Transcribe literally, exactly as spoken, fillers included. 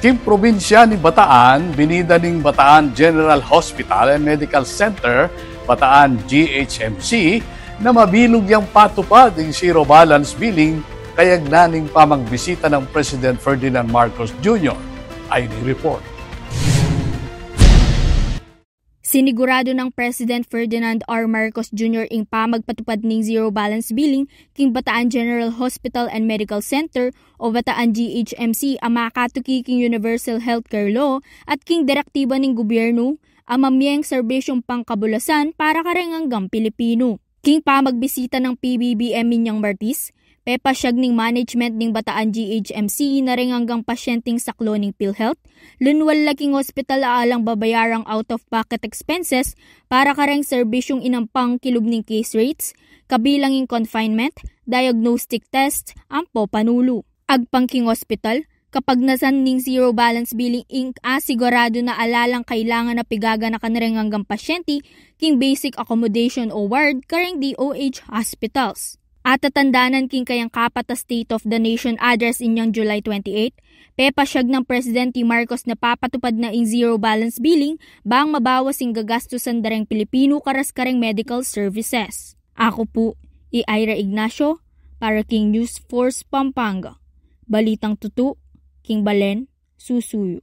King probinsya ning Bataan, binida ning Bataan General Hospital and Medical Center, Bataan G H M C, na mabilug yang patupad ing zero balance billing kayagnan ning pamagbisita nang President Ferdinand Marcos Junior. Ayni ing report. Siniguradu nang President Ferdinand R. Marcos Junior ing pamagpatupad ning zero balance billing king Bataan General Hospital and Medical Center o Bataan G H M C a makatuki king Universal Healthcare Law at king direktiba ning gubyernu a mamyeng serbisyung pangkabulasan para kareng anggang Pilipinu. King pamagbisita nang P B B M inyang Martis, pepasyag ning management ning Bataan G H M C na reng anggang pasyenteng saklo ning PhilHealth, lunwal la king ospital a alang babayarang out-of-pocket expenses para kareng serbisyung inampang kilub ning case rates, kabilang ing confinement, diagnostic tests, ampo panulu. Agpang king ospital, kapagnasan ning zero balance billing ing asiguradu na ala lang kailangan a pigaganakan reng anggang pasyente king basic accommodation o ward kareng D O H hospitals. Atatandanan king kayang kapat a State of the Nation Address inyang July twenty-eight, pepasyag nang Presidente Marcos na papatupad na ing zero balance billing bang mabawas ing gagastusan da reng Pilipinu karas kareng medical services. Aku pu i Ira Ignacio para king News Force Pampanga. Balitang tutu king balen susuyu.